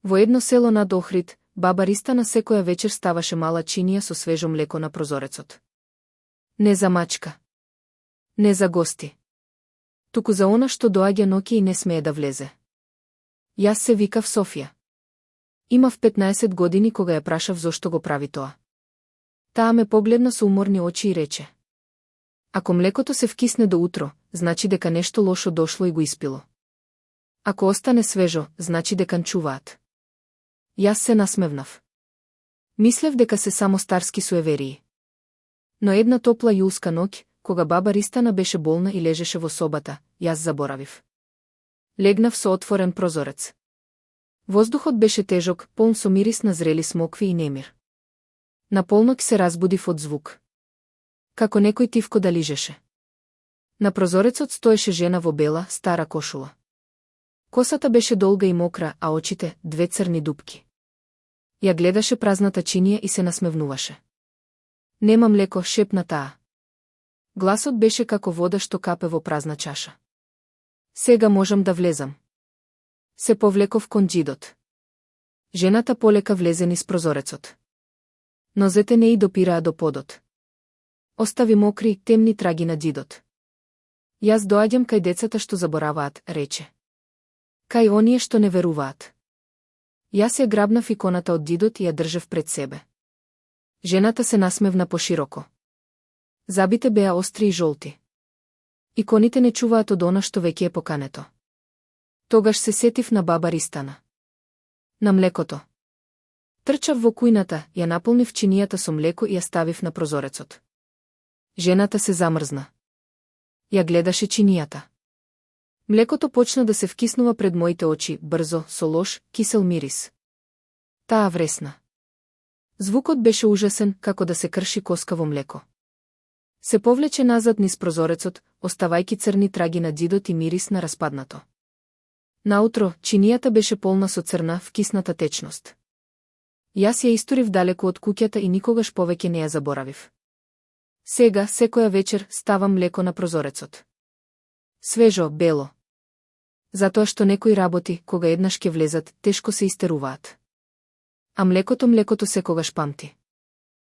Во едно село над Охрид, баба Ристана секоја вечер ставаше мала чинија со свежо млеко на прозорецот. Не за мачка. Не за гости. Туку за она што доаѓа ноќе и не смее да влезе. Јас се викав Софија. Имав 15 години кога ја прашав зошто го прави тоа. Таа ме погледна со уморни очи и рече: ако млекото се вкисне до утро, значи дека нешто лошо дошло и го испило. Ако остане свежо, значи дека чуваат. Јас се насмевнав. Мислев дека се само старски суеверии. Но една топла јулска ноќ, кога баба Ристана беше болна и лежеше во собата, јас заборавив. Легнав со отворен прозорец. Воздухот беше тежок, полн со мирис на зрели смокви и немир. На полноќ се разбудив од звук. Како некој тивко да лижеше. На прозорецот стоеше жена во бела, стара кошула. Косата беше долга и мокра, а очите, две црни дупки. Ја гледаше празната чинија и се насмевнуваше. Нема млеко, шепна таа. Гласот беше како вода што капе во празна чаша. Сега можам да влезам. Се повлеков кон џидот. Жената полека влезе низ прозорецот. Нозете не и допираа до подот. Остави мокри, темни траги на џидот. Јас доаѓам кај децата што забораваат, рече. Кај оние што не веруваат. Јас ја грабнав иконата од џидот и ја држев пред себе. Жената се насмевна пошироко. Забите беа остри и жолти. Иконите не чуваат од она што веќе е покането. Тогаш се сетив на баба Ристана. На млекото. Трчав во кујната, ја наполнив чинијата со млеко и ја ставив на прозорецот. Жената се замрзна. Ја гледаше чинијата. Млекото почна да се вкиснува пред моите очи, брзо, со лош, кисел мирис. Таа вресна. Звукот беше ужасен, како да се крши коска во млеко. Се повлече назад низ прозорецот, оставајки црни траги на џидот и мирис на распаднато. Наутро, чинијата беше полна со црна, вкисната течност. Јас ја истурив далеку од куќата и никогаш повеќе не ја заборавив. Сега, секоја вечер, ставам млеко на прозорецот. Свежо, бело. Затоа што некои работи, кога еднаш ќе влезат, тешко се истеруваат. А млекото секогаш памти.